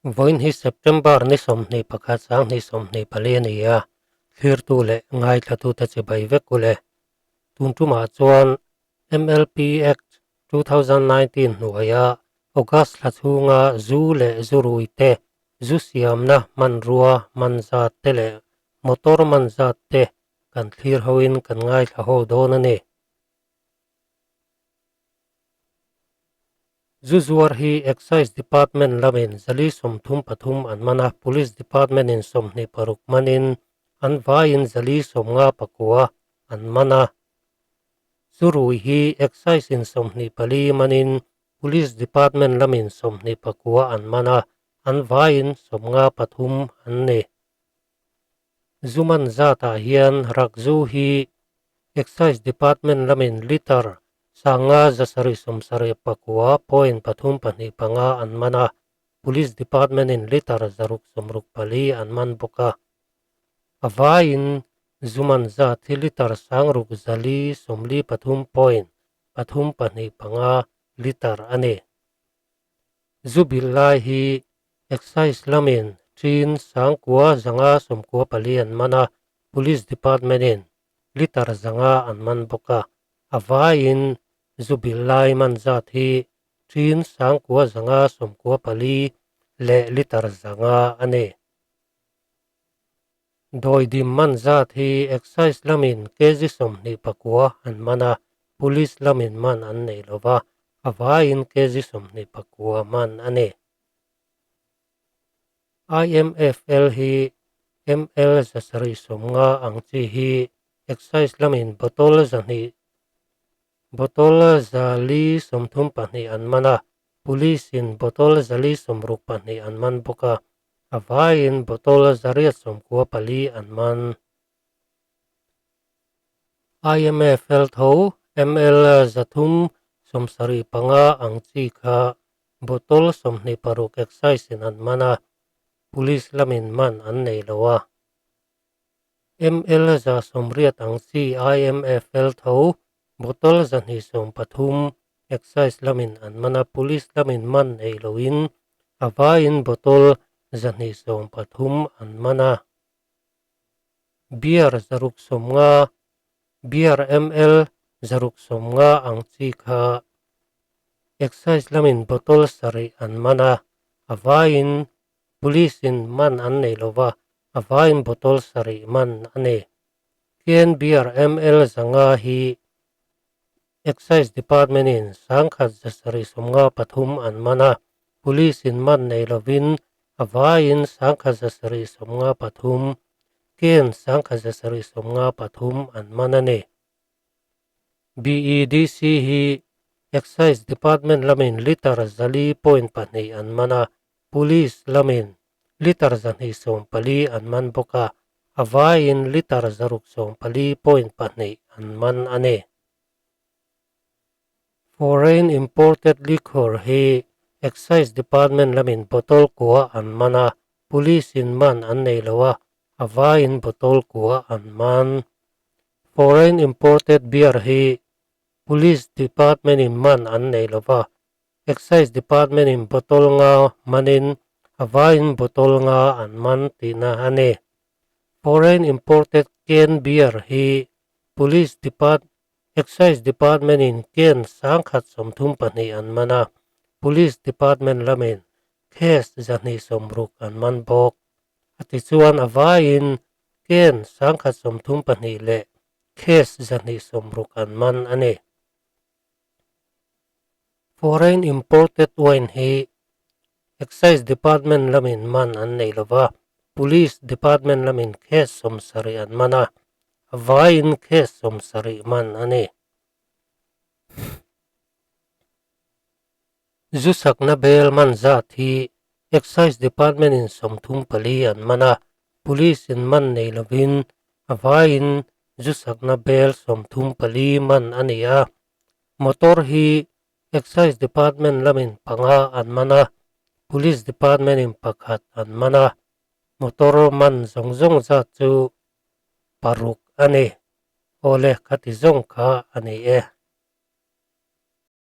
Vawiin hi September ni 21 2024 a ni a, thlirtu leh ngaithlatute chibai vek u le. Tun tumah chuan MLP Act 2019 hnuaia August thla chhunga zu leh zu rui te, zu siamna hmanrua man zat te leh motor man zat te kan thlir hoin kan ngaithla ho dawn a ni. Zu zuar hi Excise Department lamin zali 33 an man a, Police Department in 26 manin an vaiin zali 59 an man a. Zu rui hi Excise in 24 manin Police Department lamin 29 an man a, an vaiin 53 an ni. Zu man zatah hian rakzu hi Excise Department lamin litre 5779 point 3 2 5 an man a, Police Department in litre 664 an man bawk a. A vaiin zu man zat hi litre 6453 point 3 2 5 litre a ni. Zu bilh lai hi Excise lamin tin 9594 an man a, Police Department in litre 500 an man bawk a. A vaiin zu bilh lai man zat hi tin 9594 leh litre 500 a ni. Dawidim man zat hi Excise lamin kg 29 an man a, Police lamin man an nei lo va, a vaiin kg 29 man a ni. IMFL hi ml 750 ang chi hi Excise lamin bottle 200 bottle 432 an man a, Police in bottle 462 an man bawk a, a vaiin bottle 894 an man. IMFL tho ml 375 ang chi kha bottle 26 Excise in an man a, Police lamin man an nei lo a. Ml 180 ang chi IMFL tho bottle 230 Excise lamin an man a, Police lamin man nei loin a vaiin bottle 230 an man a. Beer 650, Beer ml 650 ang chi kha Excise lamin bottle 7 an man a, a vaiin Police in man an nei lo va, a vaiin bottle 7 man a ni. Can Beer ml 500 hi Excise Department in 1753 an man a, Police in man nei lovin a vaiin 1753, can 1753 an man a ni. BEDC hi Excise Department lamin litre 4.2 an man a, Police lamin litre 240 an man bawk a, a vaiin litre 640.2 an man a ni. Foreign imported liquor hi Excise Department lamin bottle kua an man a, Police in man an nei lo a, a vaiin bottle kua an man. Foreign imported beer hi Police Department in man an nei lo va, Excise Department in bottle nga manin a vaiin bottle nga an man tihna a ni. Foreign imported can beer hi Police Depart Excise Department in can 1032 an man a, Police Department lamin case 260 an man bawk. A tichuan a vaiin can 1032 leh case 260 an man a ni. Foreign imported wine hi Excise Department lamin man an nei lo va, Police Department lamin case 70 an man a, a vaiin case 70 man a ni. Zu sakna bel man zat hi Excise Department in 34 an man a, Police in man nei lovin a vaiin zu sakna bel 34 man a ni a. Motor hi Excise Department lamin 5 an man a, Police Department in 1 an man a. Motor man zawng zawng zat chu 6 a ni. Awle khati zawng kha a ni e.